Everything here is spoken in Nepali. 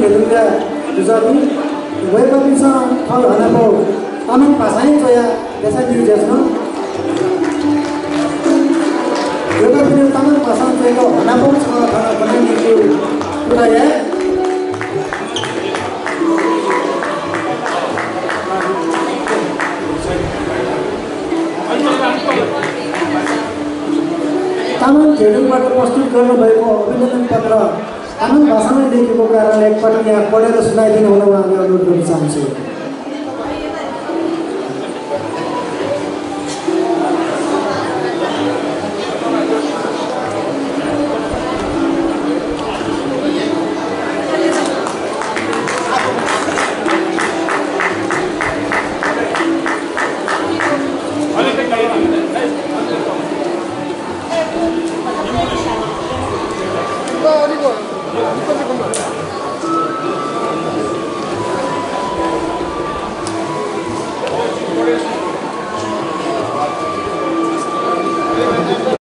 खेलुङ्गा जुजाबी वेबबिसँग थल हनाको तामाङ भाषामै चया देशा न्युज हेर्नु एउटा पनि तामाङ भाषामा चयाको हनाको छ थाहा भन्ने निको कुरा या तामाङ खेलुङबाट प्रस्तुत गर्नुभएको अभिनन्दन पत्र तामाङ भाषामै लेखेको कारणले एकपटक यहाँ पढेर सुनाइदिनु हुन म अनुरोध गर्न चाहन्छु।